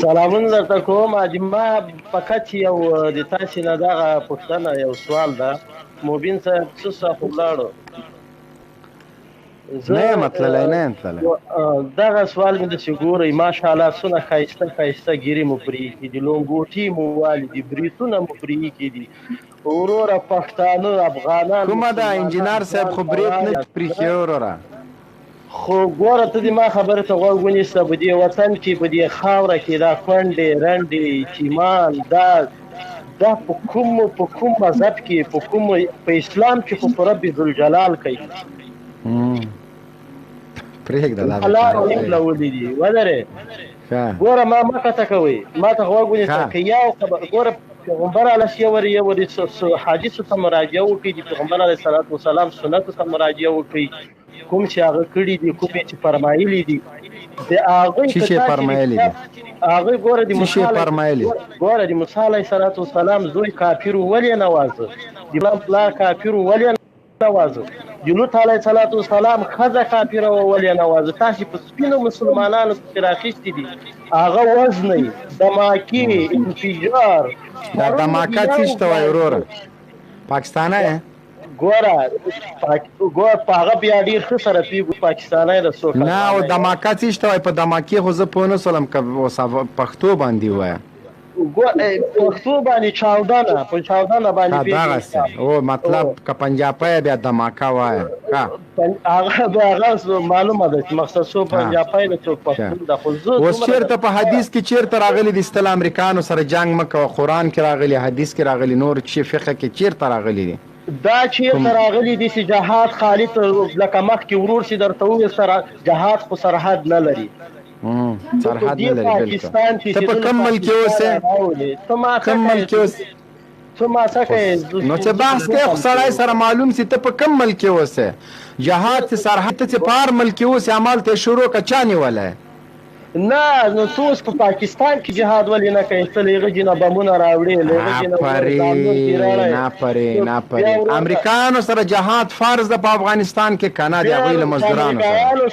سلامونه درته کوم. ما فقط یو د تاسو نه دغه پوښتنه، یو سوال ده. مبین صاحب څه خو لاړو. نه یم تللی، نه یم تللی. دغه سوال مې د چې ګورئ، ماشاءالله څونه ښایسته ښایسته ږیرې مو پرېښي دي، لونګوټي مو والي دي، بریتونه مو پرېښي دي. وروره، پښتانه، افغانان، کومه ده؟ انجینر صاحب خو بریت نه پرېښي وروره. خو ګوره، ته دې ما خبره ته غوږ ونیسه. په دې وطن کې، په دې خاوره کې دا کونډې، رنډې، یتیمان، دا په کوم مذهب کې، په کوم، په اسلام کې خو په رب ذوالجلال کوي. پرېږده دا. الله نکلولې دي ودرې. ګوره، ما مه کته کوي، ما ته غوږ ونیسه. که یو خبر، ګوره، پیغمبر علیه یو یو حدیث ته مراجعه وکړي، د پیغمبر علیه الصلاۃ والسلام سنت ته مراجعه وکړي، کوم چې هغه کړي دي، کوم چې فرمایلی دي، د هغه چې فرمایلی دي. هغه ګوره، د موسی فرمایلی. ګوره، د موسی علیه الصلاۃ والسلام زوی کافر ولې نه وازه؟ د پلار کافر ولې نه وازه؟ د لوط علیه الصلاۃ والسلام ښځه کافره ولې نه وازه؟ تاسو په سپینو مسلمانانو کې راخیستي دي، هغه وزنئ، دماکی، انفجار. دا دماکا څه ته وایي وروره؟ پاکستانه؟ ګوره، ګوره، په هغه بیا ډیر ښه سره پیږو، پاکستاني د څوک. نه، او دماکا څه ته وایي؟ په دماکي خو زه پوه نه سولم، که پښتو باندې وایه. پښتو باندې چاودنه، په چاودنه باندې. دغه او مطلب که پنجابی بیا دماکا وایه. هغه به هغه معلومه ده چې مقصد څو پنجابی نه، څو پښتون ده، خو زه اوس چیرته په حدیث کې چیرته راغلي دي ستل امریکانو سره جنگ مکوه؟ قرآن کې راغلي، حدیث کې راغلي، نور چې فقه کې چیرته راغلي دي؟ دا چیرته راغلي دي چې جهاد خالد، لکه مخکې ورور چې درته وویل، سره جهاد خو سرحد نه لري. سرحد نه لري، بالکل. ته په کوم ملک کې اوسې؟ کوم ملک کې اوسې؟ ته ما څه کوې؟ نو چې بحث کې خو سړی سره معلوم سي ته په کوم ملک کې اوسې. جهاد چې سرحد، ته چې په هر ملک کې اوسې، عمل ته شروع که چا نیولی؟ نه، نو ته اوس په پاکستان کې جهاد ولې نه کوې؟ ته له هغه جنه بمونه راوړې، له هغه جنه. نه پرې، نه پرې. امریکایانو سره جهاد فرض ده په افغانستان کې کنه؟ د هغوی له مزدورانو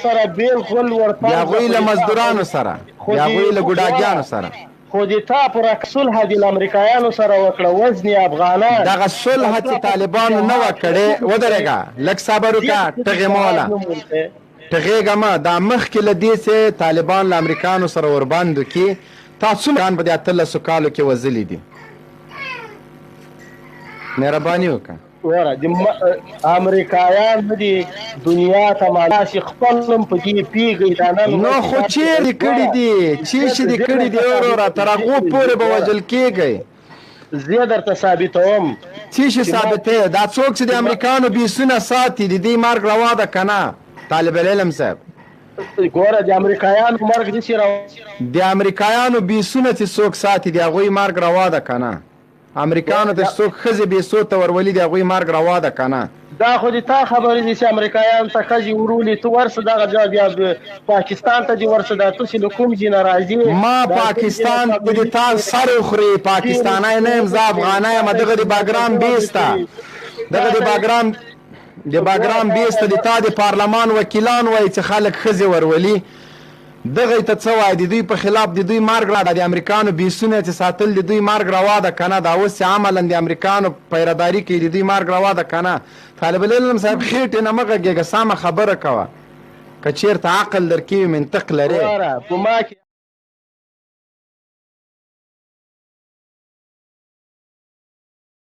سره بالکل ورته، د هغوی له مزدورانو سره، د هغوی له ګوډاګیانو سره. خو د تا پر صلح د امریکایانو سره وکړه، وزنی افغانان. دغه صلح چې طالبانو نه وکړي، ودرېږه لږ، صبر وکړه، ټغې مولا ټغېږه مه. دا مخکې له دې چې طالبان له امریکانو سره اوربند وکړي، تا څومره په دې 18 کالو کې وزلي دي؟ مهرباني وکړه. وره، د امریکایان دي دنیا ته مالاسي خپل هم په دې پیږي دا نن. نو خو چیرې کړي دي؟ چې دې کړي دي وروره، تر هغو پورې به وژل کېږي. زه درته ثابتوم. څه شي ثابتې؟ دا څوک چې د امریکانو بیسونه ساتي، د دې مرګ روا ده که نه، طالب العلم صاحب؟ ګوره، د امریکایانو مرګ دې را د امریکایانو بیسونه چې څوک ساتي، د هغوی مرګ روا ده که نه؟ امریکانو ته څوک ښځې بیسو ته ورولي، د هغوی مرګ روا ده که نه؟ دا خو د تا خبرې دي چې امریکایان ته ښځې ورولي. ته ورسه دغه ځای، بیا پاکستان ته دې ورسه. دا ته چې له کوم ځای نه راځې؟ ما پاکستان ته د تا سر وخوري، پاکستانی نه یم زه، افغانی یم. دغه د باګرام بیس ته، دغه د باګرام بیس ته د تا د پارلمان وکیلان وایي چې خلک ښځې ورولي، دغه ته څه وایي؟ د دوی په خلاف د دوی مرګ را د امریکانو بیسونه چې ساتل، د دوی مرګ روا ده که نه؟ دا اوس چې عملا د امریکانو پیرداري کوي، د دوی مرګ روا ده که نه؟ طالب العلم صاحب، خېټې نه مه غږېږه، سمه خبره کوه. که چېرته عقل درکې وي، منطق لرې. په ما کې